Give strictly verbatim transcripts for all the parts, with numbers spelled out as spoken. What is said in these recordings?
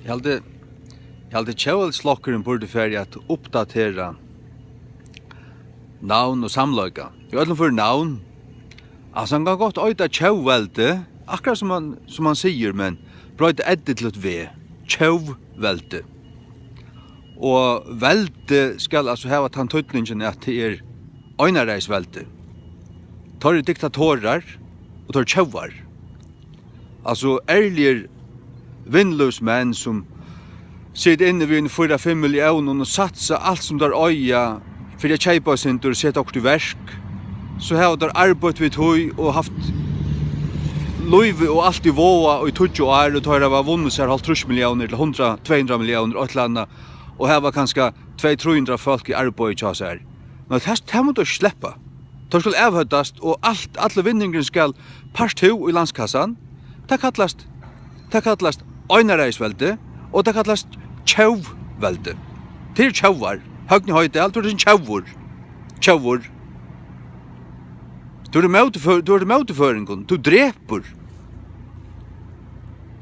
Eg haldi, eg haldi, Tjóðveldisflokkurin burdi farið at uppdatera navn og samleika. Í øllum førum navn. Altso, hann kann gott eita Tjóðveldi, akkurát sum hann, sum hann sigur, men broyta L til eitt V. Tjóðveldi. Og veldi skal altso hava tann týdningin, at tað er einaræðisveldi. Teir eru diktatorar, og teir eru tjóvar. Altso, ærligir vinnulívsmenn, sum sita inni við ein fýra, fimm milliónum og satsa alt, sum teir eiga, fyri at keypa eitt sindur og seta okkurt í verk, so hava teir arbeitt við tí og havt lívið og alt í váða í tíggju ár, og teir hava vunnið sær hálvtrýss milliónir til hundrað, tvey hundrað milliónir, eitt ella annað, og hava kanska tvey, trý hundrað fólk í arbeiði hjá sær. Men tað, tað mugu teir sleppa. Teir skulu avhøvdast, og alt, allur vinningurin skal partout í landskassan. Tað kallast, tað kallast einaræðisveldi, og tað kallast tjóvveldi. Tað eru tjóvar. Høgni Hoydal, tú ert ein tjóvur. Tjóvur. Tú ert ímóti før-, tú ert ímóti føroyingum. Tú drepur.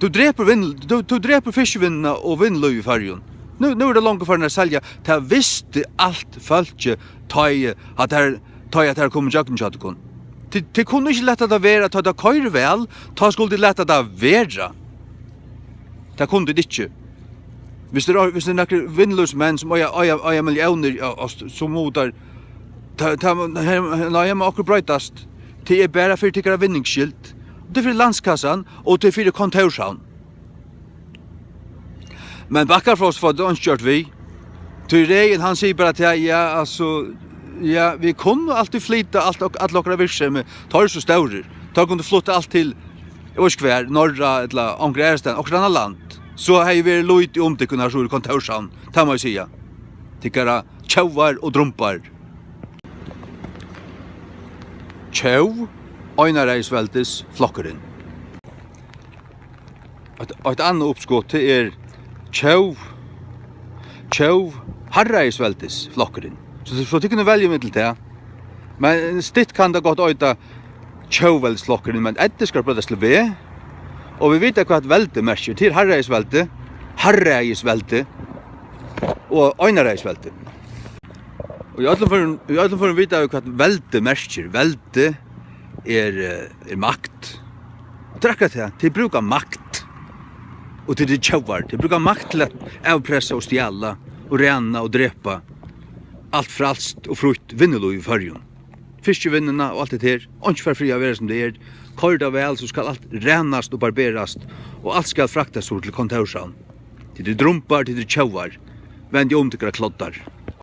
Tú drepur vin-, tú, tú drepur fiskivinnuna og vinnulívið í Føroyum. Nú, nú er tað longu farin at selja. Tað visti alt fólkið, tá ið at tær, tá ið at tær komu ígjøgnum hjá tykkum. Tit, tit kunnu ikki lata tað vera, tá tað koyrir væl, tá skulu tit lata tað vera. Tað kunnu tit ikki. Viss tað er, viss tað er nakrir vinnulívsmenn sum eiga, eiga, eiga milliónir, ja, og st-, so mugu teir, ta, ta, her, nei, her má okkurt broytast. Tað er bara fyri tykkara vinnings skyld. Tað er fyri landskassan, og tað er fyri kontórshavn. Men Bakkafrost fær tað einki gjørt við. Tí Regin, hann sigur bara tað, ja, altso, ja, vit kunnu altíð flyta alt ok-, all okkara virksemi, teir eru so stórir. Teir kunnu flutt alt til, eg veit ikki hvar, Norra ella onkur aðrastaðni, okkurt annað land. So hevði verið lítið um tykkum, har so er kontórshavn, tað má eg siga. Tykkara tjóvar og drumbar. Tjóv, einaræðisveldisflokkurin. Eitt, eitt annað uppskot, tað er tjóv, tjóv, harðræðisveldisflokkurin. So, so tit kunnu velja millum tað. Men stytt kann tað gott eita tjóvveldisflokkurin, men L skal broytast til V. Og vit vita, hvat veldi merkir. Tað er harðræðisveldi, harðræðisveldi og einaræðisveldi. Og í øllum førum, í øllum førum vita vit, hvat veldi merkir. Veldi er, eh, er makt. Og tað er akkurát tað. Tit brúka makt. Og tit eru tjóvar. Tit brúka makt til at avpressa og stjala og ræna og drepa. Alt frælst og frítt vinnulív í Føroyum. Fiskivinnuna og alt hetta her. Einki fær frið at vera sum tað er. Koyr tað væl, so skal alt rænast og barberast, og alt skal fraktast suður til kontórshavn. Tit eru drumbar, tit eru tjóvar. Vendið um, tykkara kloddar.